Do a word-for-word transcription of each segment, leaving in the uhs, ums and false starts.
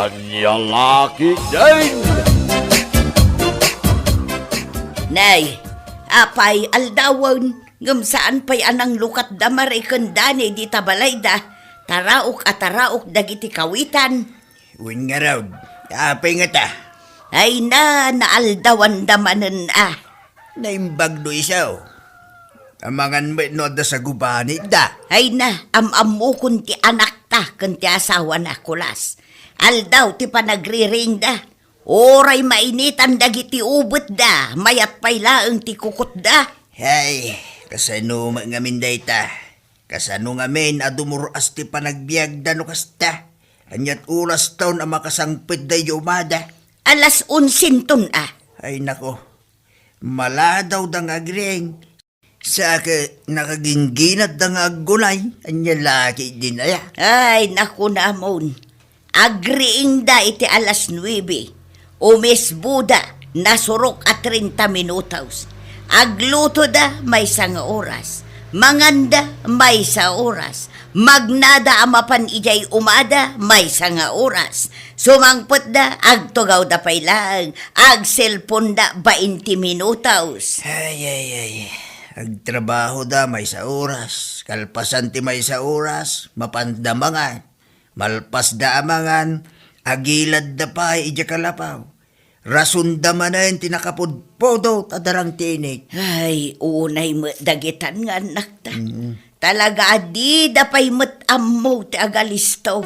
Ania la ketdin? Nay, apay aldawen, ngem saan pay a nanglukatda Mare ken Dani dita balayda, taraok a taraok dagiti kawitan. Wen ngarud, apay ngata? Ay na, naaldawanda manen a. Naimbag no isu. Amangan met no adda sagubanitda. Ay na, am-ammokon ti anakta ken ti asawana, kulas. Aldaw ti panagriringda. Uray mainitan dagiti ubetda, mayat pay laeng ti kukutda. Hay, kasano met ngamin dayta? Kasano ngamin a dumur-as ti panagbiagda no kasta? Aniat oras ton a makasangpetda idiay umada? Alas onsenton a. Ay nako, maladawda nga agriing. Sa ket nakagingginatda nga aggunay, ania la ketdin aya? Ay, naku namon. Agriingda iti alas nuebe. Umisboda, nasurok a treinta minutos. Aglutoda, maysa nga oras. Manganda, maysa oras. Magnada a mapan idiay umada, maysa nga oras. Sumangpetda, agtugawda pay laeng. Agselponda, bainte minutos. Ay, ay, ay. Agtrabahoda, maysa oras. Kalpasan ti maysa oras, mapanda mangan. Malpasda a mangan, agiladda pay idiay kalapaw. Rasonda manen ti nakapudpudot a darang ti inik. Ay, unay met dagitan nga annakta. Mm. Talaga a dida pay met ammo ti agalisto.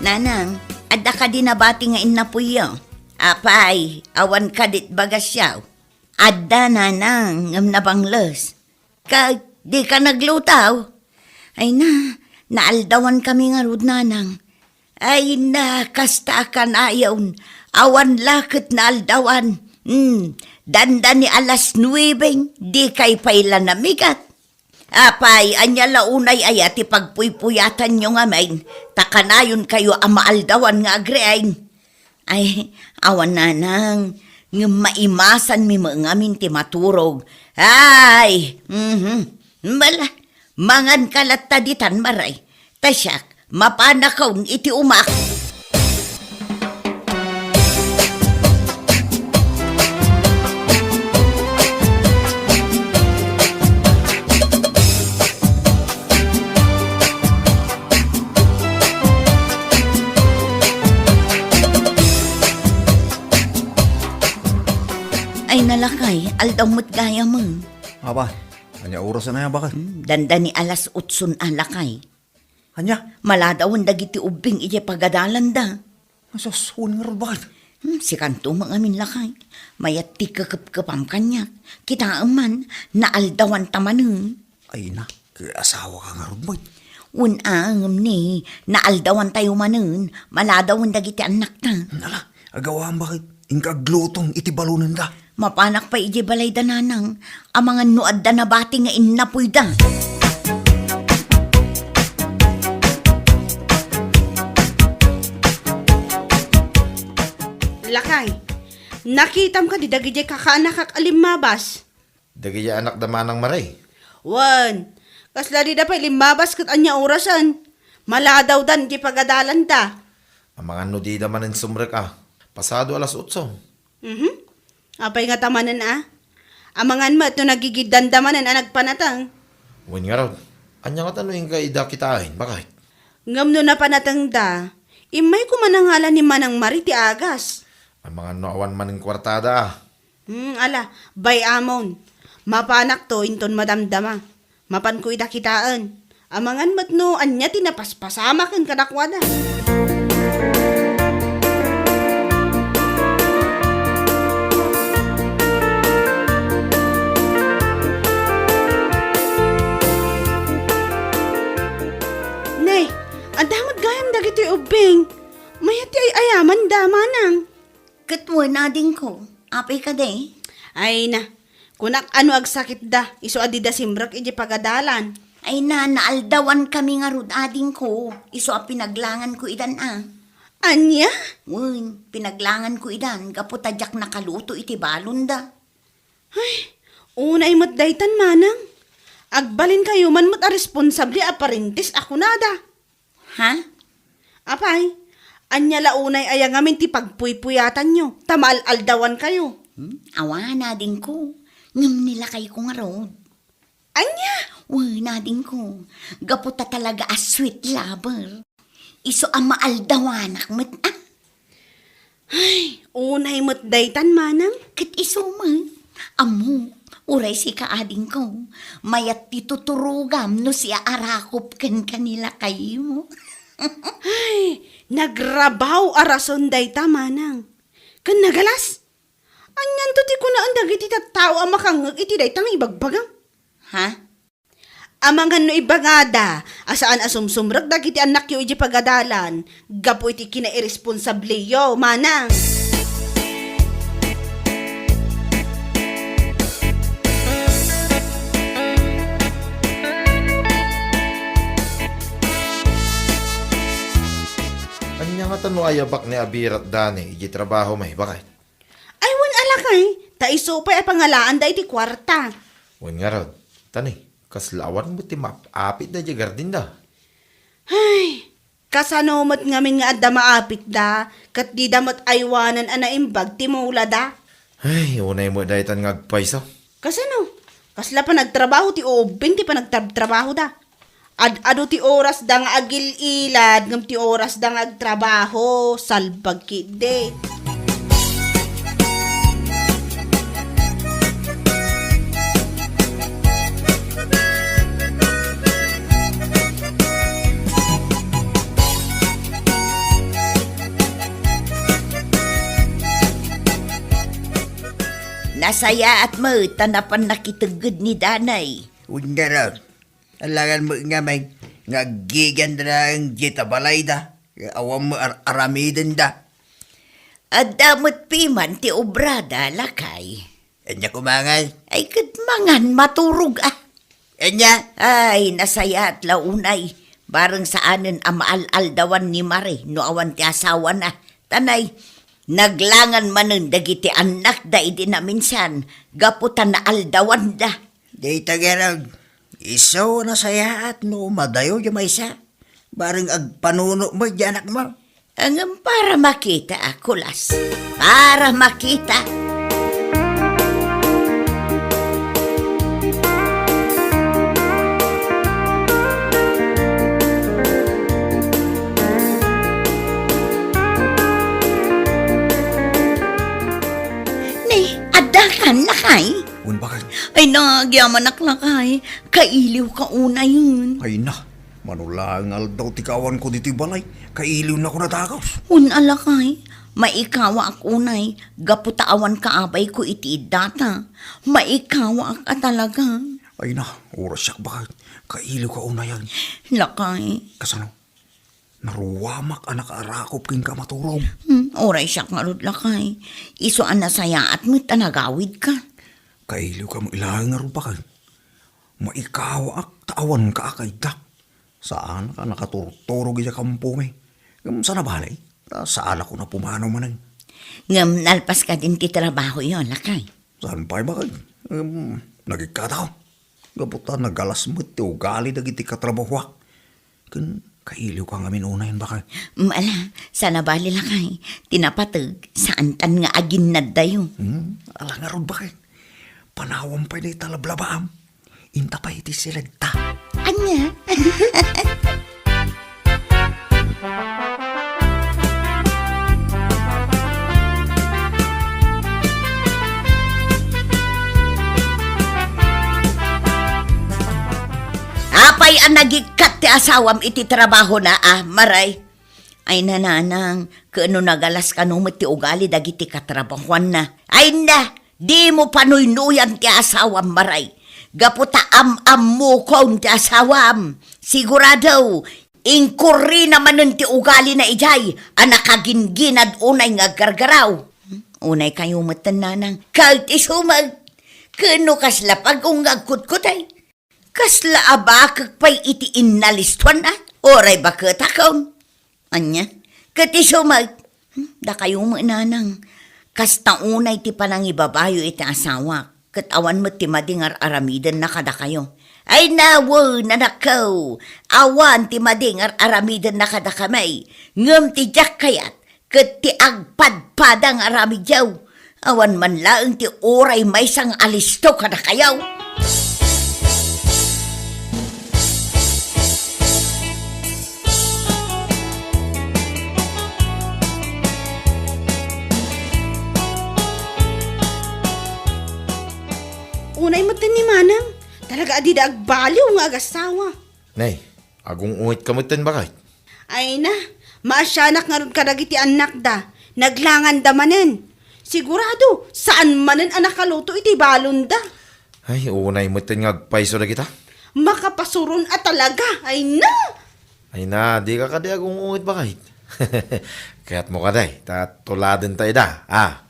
Nanang, adda kadi nabati nga innapuyyo? Apay, awan kadit bagasyo? Adda, nanang, ngem nabangles. Ket dika nagluto? Ay na, naaldawankami ngarud, nanang. Ay na, kasta a kanayon, awan la ket naaldawan. Hmm, dandani alas nuebe, dikay pay la namigat. Apay, ania la unay aya ti pagpuypuyatanyo ngamin, ta kanayonkayo a maaldawan nga agriing? Ay, awan nanang, ngem maimasanmi met ngamin ti maturog. Ay, mhm. Bala, manganka latta ditan, Mare. Ta siak, mapanakon iti umak. Ay na, lakay, aldaw met gayam. Apay, ania orasen aya, baket? Hmm, dandani alas otson a, lakay. Ania? Maladawen dagiti ubbing idiay pagadalanda. Asus, wen ngarud, baket? Hmm, sikanto met ngamin, lakay. Mayat ti kekepkepam kaniak. Kitaem man, naaldawanta manen. Ay na, ket asawaka ngarud met. Wen a, ngem ni, naaldawantayo manen, maladawen dagiti annakta. Ala, agawam, baket? Inka aglutom iti balonenda. Mapanak pay idiay balayda, nanang, amangan no adda nabati nga innapuyda. Lakay, nakitam kadi dagidiay kakaanakak a limmabas? Dagidiay anakda manang, Mare? Wen, kasla dida pay limmabas ket ania orasen? Maladawdan iti pagadalanda. Amangan no dida manen sumrek a. Pasado alas otso. Mhm. Apay ngata manen a? Amangan met no nagigiddanda manen a nagpanateng. Wen ngarud, ania ngata no inka ida kitaen, baket? Ngem no napanatengda, immayko man a ngala ni Manang Mari ti agas. Amangan no awan manen kuartada a. Hmm, ala, bay-amon. Mapanakto inton madamdama. Mapanko ida kitaen. Amangan met no ania ti napaspasama ken kadakuada. Nay, adda met gayam dagitoy ubbing. Mayat ti ay-ayamanda, manang. Ket wen, adingko, apay kadi? Ay na, kunak a no agsakitda, isu a dida simrek iti pagadalan. Ay na, naaldawankami ngarud, adingko, isu a pinaglanganko idan a. Ania? Wen, pinaglanganko idan gapu ta diak nakaluto iti balonda. Ay, unay met daytan, manang. Agbalinkayo man met a responsable a parentes a kunada. Ha? Apay, ania la unay aya ngamin ti pagpuypuyatanyo, ta maal-aldawankayo? Hmm? Awa, nadingko. Ngem ni lakayko ngarud. Ania? Wen, nadingko. Gapu ta talaga a sweet lover. Isu a maaldawanak met, ah. Ay, unay met daytan, manang. Ket isu met. Ammok, uray sika, adingko. Mayat ti tuturogam no siak a rakop kenka ni lakaymo. Ay, nagrabaw a rason dayta, manang. Ken nagalas? Anianto ti kunaan dagiti tattao a makangngeg iti dayta nga ibagbagam? Ha? Amangan no ibagada a saan a sumsumrek dagiti annakyo idiay pagadalan gapu iti kinairesponsableyo, manang. Ania ngata no ayabak ni a biratda ni idiay trabaho, may, bakay? Ay, wen a lakay, ta isu pay a pangalaanda iti kuarta. Wen ngarud, ta ni, kasla awan met ti maap-apitda idiay gardinda. Ay, kasano met ngamin nga adda maapitda, ket dida met aywanan a naimbag ti mulada? Ay, unay met daytan nga agpayso. Kasano? Kasla panagtrabaho ti ubbing ti panagtrabtrabahoda. Ad-adu ti orasda nga agil-ilad, ngem ti orasda nga agtrabaho, salbag ketdi. Nasayaat met ta napan nakitegged ni Danay. Wen ngarud, alangan met ngamin nga aggiganda laeng diay ta balayda, awan met ar-, aramidenda. Adda met piman ti obrada, lakay. Ania koma ngay? Ay, ket mangan, maturog, ah. Ania? Ay, nasayaat la unay. Bareng saanen a maal-aldawan ni Mare no awan ti asawana. Ta nay, naglangan manen dagiti annakda idi naminsan gapu ta naaldawanda. Dayta ngarud, isu a nasayaat no madayo diay maysa. Bareng agpanunot met diay anakmo. Ngem para makita a kulas. Para makita. Ni, adda kan, lakay? Wen, bakay? Ay, nagyamanak, lakay. Kailiwka unayen. Ay na, mano laeng nga aldaw ti kaawanko ditoy balay, kailiwnako a dagus. Wen a, lakay, maikawaak unay, gapu ta awan kaabayko iti iddata. Maikawaak a talaga. Ay na, uray siak, bakay. Kailiwka unayen. Lakay. Kasano? Naruamak a nakaarakop kenka a maturog. Hmm, uray siak ngarud, lakay. Isu a nasayaat met a nagawidka. Kailiwka met laeng ngarud, bakay. Maikawaak ta awanka a kaiddak. Saanka a nakaturturog idiay kampomi. Ngem saan a bale, ta saanakon a pumanaw manen. Ngem nalpas kadin ti trabahoyo, lakay? Saan pay, bakay? Ngem nagikkatak. Gapu ta nagalas met ti ugali dagiti katrabahoak. Ken kailiwka ngamin unayen, bakay. Mm, ala, saan a bale, lakay. Ti napateg, saantan nga aginnaddayo. Hmm, ala ngarud, bakay. Panawam pay dayta lablabaam. Inta pay iti silegta. Ania? Apay a nagikkat ti asawam iti trabahona, a, Maray? Ay, nanang, ken no nagalas kano met ti ugali dagiti katrabahoanna. Ay, na, dimo panuynuyan ti asawam, Maray. Gapu ta am-ammokon ti asawam. Sigurado, inkurrina manen ti ugalina idiay a nakagingginad unay nga aggargaraw. Unay kayo met, nanang. Ket isu met, ken no kasla pag-ong nga agkutkutay. Kasla a bakek pay iti innalistuan, a? Uray baketakon. Ania? Ket isu met, hmm, dakayo met, nanang, kasta unay ti panangibabayo iti asawak, ket awan met ti madi nga ar-aramidenna kadakayo. Ay na wen, anakko, awan ti madi nga ar-aramidenna kadakami, ngem ti diak kayat, ket ti agpadpada nga aramidyo. Awan man laeng ti uray maysa nga alisto kadakayo. Unay met ni Manang, talaga a dida agbaliw nga agasawa. Nay, agung-ungetka metten, baket. Ay na, maasianak ngarud kadagiti annakda, naglanganda manen. Sigurado, saan manen a nakaluto iti balonda. Ay, unay metten nga agpayso dagita. Makapasuron a talaga, ay na! Ay na, dika kadi agung-unget, baket. Kayatmo kadi, ta tuladenta ida, a.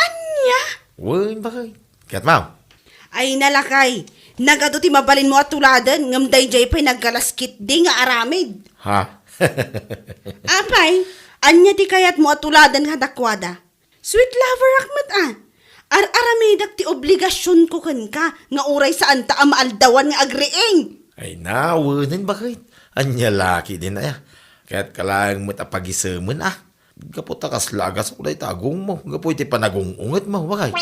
Ania? Wen, baket. Kayatmo? Ay na, lakay, nagadu ti mabalinmo a tuladen, ngem daydiay pay naggalas ketdi nga aramid. Ha? Apay, ania ti kayatmo a tuladen kadakuada? Sweet loverak met a. Ar-aramidak ti obligasionko kenka nga uray saanta a maaldawan nga agriing. Ay na, wenen, baket. Ania la ketdin aya? Kayatka laeng met a pagisemen a. Gapu ta kasla a gasok dayta agongmo gapu iti panagung-ungetmo, baket.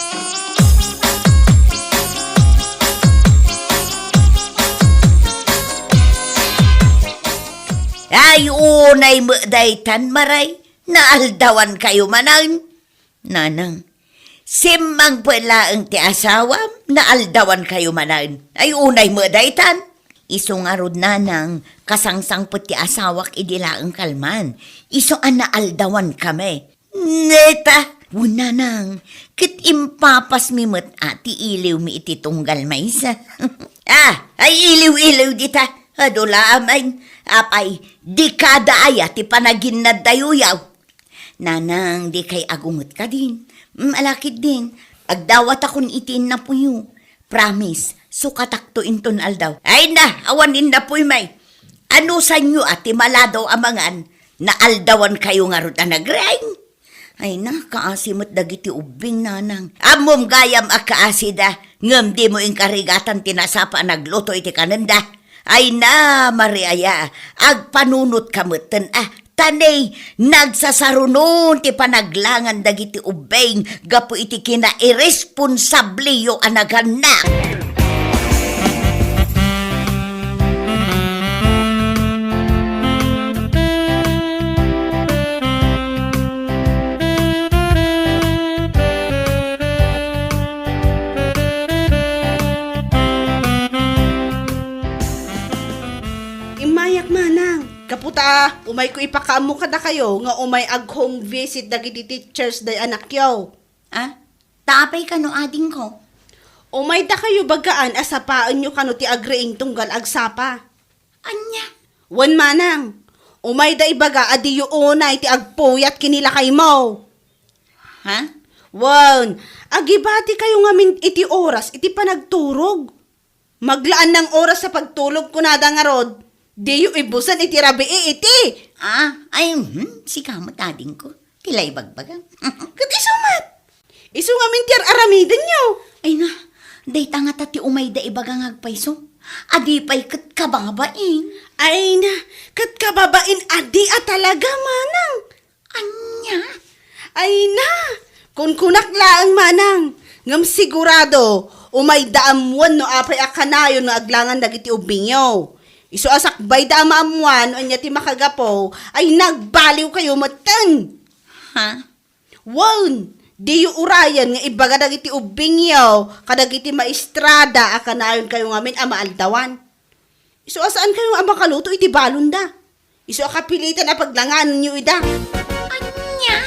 Ay, unay met daytan, Maray. Naaldawankayo manen. Nanang, simmangpet laeng ti asawam, naaldawankayo manen. Ay, unay met daytan. Isu ngarud, Nanang, kasangsangpet ti asawak idi laeng kalman. Isu a naaldawankami. Neta, wen, Nanang, ket impapasmi met a ti iliwmi iti tunggal maysa. Ah, ay iliw-iliw dita. Adu la amin. Apay, dekada aya ti panaginnadtayo, yaw? Nanang, dikay agunget kadin. Mm, ala ketdin, agdawatakon iti innapuyo. Promise, sukatakto inton aldaw. Ay na, awan innapuy, may. Anusanyo a ti maladaw a mangan, naaldawankayo ngarud a nagriing? Ay na, kaasi met dagiti ubbing, Nanang. Ammom gayam a kaasida, ngem dimo inkarigatan ti nasapa a nagluto iti kanenda. Ay na, Maria, agpanunotka metten a. Ta ne, nagsasarunon ti panaglangan dagiti ubbing gapu iti kinairresponsabliyo a nagannak. Immayak, Manang. Gapu ta umayko ipakaammo kadakayo nga umay ag-home visit dagiti teachers day anakyo. Ah? Ta apay kano, adingko? Umay dakayo bagaan a sapaenyo kano ti agriing tunggal agsapa. Ania? Wen, Manang. Umayda ibaga a diyo unay ti agpuyat ken ni lakaymo. Ha? Wen, agibati kayo ngamin iti oras iti panagturog. Maglaan nang oras sa pagtulog, kunada ngarud, diyo ibusen iti rabii iti. Ah, ay, hmm, sika met, adingko. Ti la ibagbagam. Ket isu met. Isu ngamin ti ar-aramidenyo. Ay na, dayta ngata ti umayda ibaga nga agpayso. Adi pay ket kababain. Ay na, ket kababain adi a talaga, Manang. Ania? Ay na! Kunkunak laeng, Manang, ngem sigurado, umayda ammoen no apay a kanayon nga aglangan dagiti ubbingyo. Isu a sakbayda a maammoan no ania ti makagapu, ay nagbaliwkayo metten. Ha? Wen, diyo urayen nga ibaga dagiti ubbingyo kadagiti maestrada a kanayonkayo ngamin a maaldawan. Isu a saankayo a makaluto iti balonda. Isu a kapilitan a paglanganenyo ida. Ania?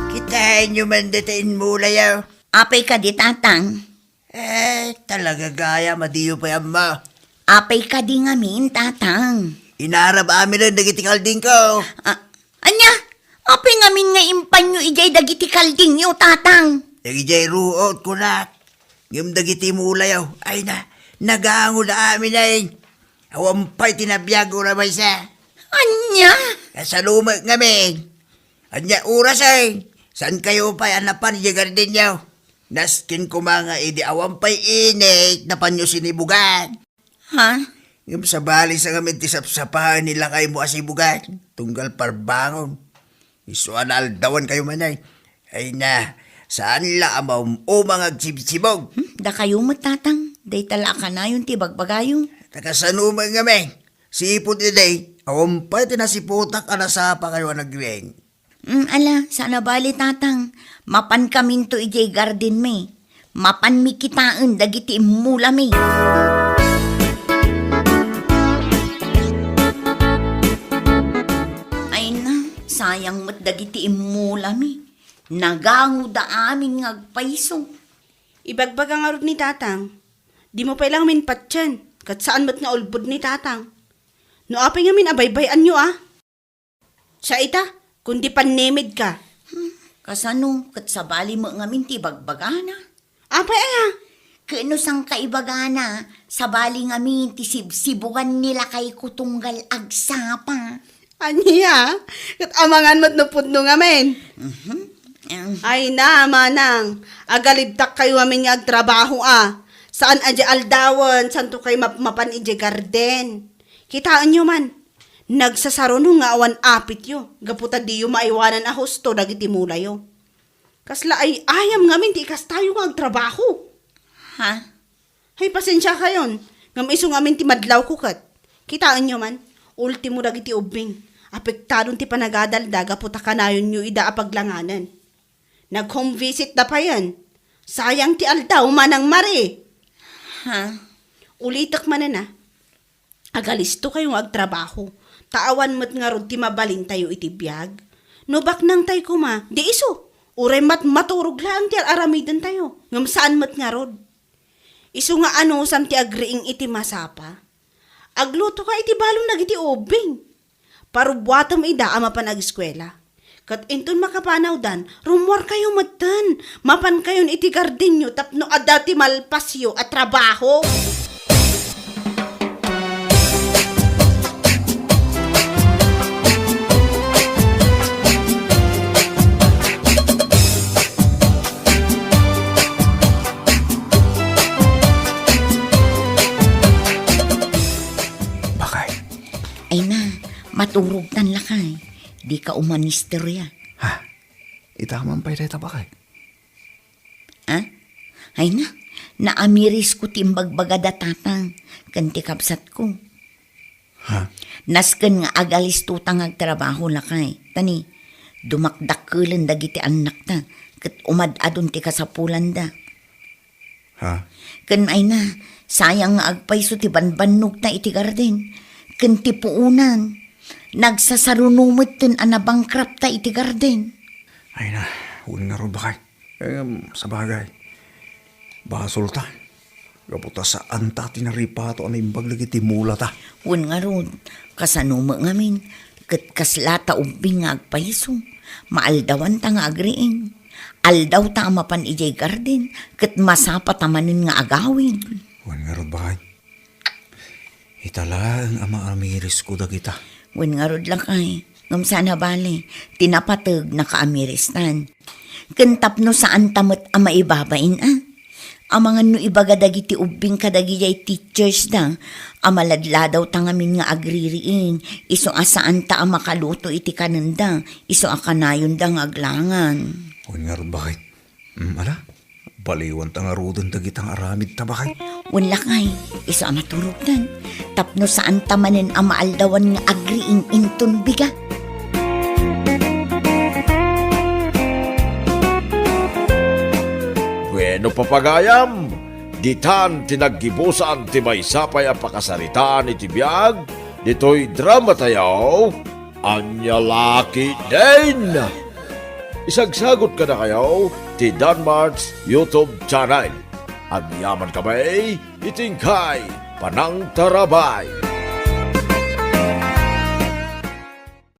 Kitaenyo man dita immulayo. Apay kadi, Tatang? Eh, talaga gayam a diyo pay ammo. Apay kadi ngamin, Tatang? Inarab aminen dagiti kaldingko. Ah, ania? Apay ngamin nga impanyo idiay dagiti kaldingyo, Tatang? Dagidiay ruot, kunak. Ngem dagiti mulayo, ay na, Nagangoda amin ay. Awan pay ti nabiag uray maysa. Ania? Kasano met ngamin? Ania oras ay? Saan kayo pay a napan idiay gardenyo? Nasken koma nga idi awan pay init, napanyo sinibugan. Ha? Ngem sabali sa ngamin ti sapsapaen ni lakaymo a sibugan, tunggal parbangon. Isu a naaldawan kayo man ay. Ay na, saan la a maum-uma nga agsibsibog? Hmm, dakayo met, Tatang. Dayta la a kanayon ti bagbagayo. Ta kasano met ngamin? Sipud idi, awan pay ti nasiputak a nasapa kayo a nagriing. Mm, ala, saan a bali, Tatang. Mapankaminto idiay gardenmi. Mapanmi kitaen dagiti immulami. Ay na, sayang met dagiti immulami. Nagangoda amin nga agpayso. Ibagbaga ngarud ni Tatang, dimo pay la ngamin patien, ket saan met nga ulbod ni Tatang. No apay ngamin a baybay-anyo a? Sa ita, kundi pannemedka. Hmm, kasano ket sabali met ngamin ti ibagbagana? Apay aya? Ket no saan ka ibagana, sabali ngamin ti sibsibugan ni lakayko tunggal agsapa. Ania? Ket amangan met no pudno ngamin. Mhm. Em. Ay na, manang, agalibtak kayo ngamin nga agtrabaho a. Saan a di aldawen, santo kay mapmapan idiay garden. Kitaenyo man, nagsasaruno nga awan apityo, gapu ta diyo maiwanan a husto dagiti mulayo. Kasla ay-ayam ngamin ti ikastayo nga agtrabaho. Ha? Hay, pasensiakayon, ngem isu ngamin ti madlawko ket. Kitaenyo man, ultimo dagiti ubbing, apektadon ti panagadalda gapu ta kanayonyo ida a paglanganen. Nag-home visit da payen. Sayang ti aldaw, Manang Mari. Ha? Ulitek manen a. Agalisto kayo nga agtrabaho, ta awan met ngarud ti mabalintayo iti biag. No baknangtay koma, di isu, uray mat-, maturog laeng ti ar-aramidentayo, ngem saan met ngarud. Isu nga anusam ti agriing iti masapa. Agluto ka iti balon dagiti ubbing. Parubbuatem ida a mapan ageskuela. Ket inton makapanawdan, rummuarkayo metten. Mapankayon iti gardenyo tapno adda ti malpasyo a trabaho. Bakay. Ay na, maturogtan lakay. Dika umanisteria. Ha? Ita man pay dayta, bakay? Ha? Ay na, naamirisko ti imbagbagada tatang ken ti kabsatko. Ha? Nasken nga agalisto ta nga agtrabaho lakay. Tani, dumakdakkelen dagiti annakta ket umad-adon ti kasapulanda. Ha? Ken ay na, sayang nga agpayso ti banbannogta iti garden ken ti puonan. Nagsasaruno metten a nabankrupt ta iti garden. Ay na, wen ngarud, bakay. Em, sabagay, basolta. Gapu ta saanta ti naripato a naimbag dagiti mulata. Wen ngarud, kasano met ngamin, ket kasla ta ubbing nga agpayso. Maaldawanta nga agriing. Aldawta a mapan idiay garden, ket masapata manen nga agawid. Wen ngarud, bakay. Ita laeng a maamirisko dagita. Wen ngarud lakay, ngem saan a bale, ti napateg nakaamiristan. Ken tapno saanta met a maibabain a. Amangan no ibaga dagiti ubbing kadagidiay teachers da a maladladawta ngamin nga agririing, isu a saanta a makaluto iti kanenda, isu a kanayonda nga aglangan. Wen ngarud, bakay. Mm, ala, baliwanta ngaruden dagita nga aramidta, bakay. Wen lakay, isu a maturogtan. Tapno saanta manen a maaldawan nga agriing inton bigat. Bueno, papagayam, ditan ti naggibusan ti maysa pay a pakasaritaan iti biag ditoy dramatayo. Ania la ketdin? Isagsagot kadakayo ti Danmart's YouTube channel. Agyaman kami iti inkay panangtarabay.